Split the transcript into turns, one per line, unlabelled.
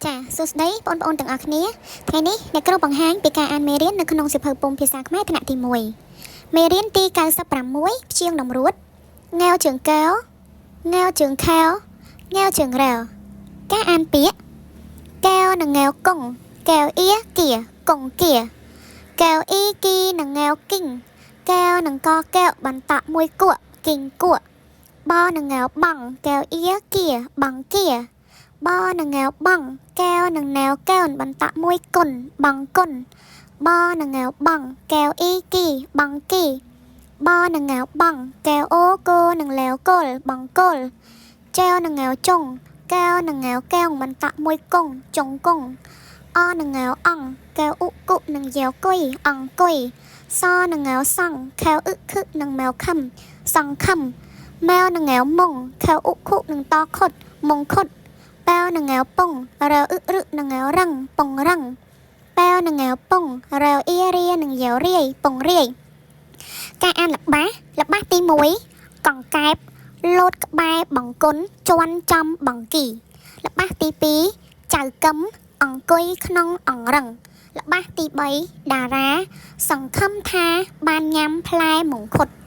ចាសួស្តីបងប្អូនទាំងអស់គ្នាថ្ងៃនេះអ្នកគ្រូបង្ហាញពីការអានមេរៀននៅក្នុងសៀវភៅពុម្ពភាសាខ្មែរថ្នាក់ទី1មេរៀនទី96ព្យាង្គតម្រួតងាវជើងកែវងាវជើងខែវងាវជើងរែវការអានពាក្យកែវនិងងាវកុងកែវអៀគៀកុងគៀកែវអ៊ីគីនិងងាវគីងកែវនិងកកែវបន្តក់មួយគក់គីងគក់បនិងងាវបងកែវអៀគៀបងគៀបនិងងាវបងកែវនិងណែវកែវបន្តក់មួយគុណបងគុណបនិងងាវបងកែវអ៊ីគីបងគីបនិងងាវបងកែវអូគោនិងលែវគល់បងគល់ចែវនិងងាវចុងកែវនិងងាវកែវបន្តក់មួយកុងចុងកុងអនិងងាវអងកែវអ៊ុគុនិងយ៉ាវគុយអង្គុយសនិងងាវសងខែវអ៊ឹខឹនិងម៉ែវខំសងខំម៉ែវនិងងាវមុងខែវអ៊ុខុនិងតខុតមុងខុតប៉ែវនិងងាវពងរែវអ៊ឹរឹនិងងាវរឹងពងរឹងប៉ែវនិងងាវពងរែវអ៊ីរានិងយ៉ាវរាយពងរាយការអានល្បះល្បះទី1កង្កែបលោតក្បែរបង្គន់ជន់ចំបង្គីល្បះទី2ចៅកឹមអង្គុយក្នុងអង្រឹងល្បះទី3តារាសង្ឃឹមថាបានញ៉ាំផ្លែមង្ឃុត។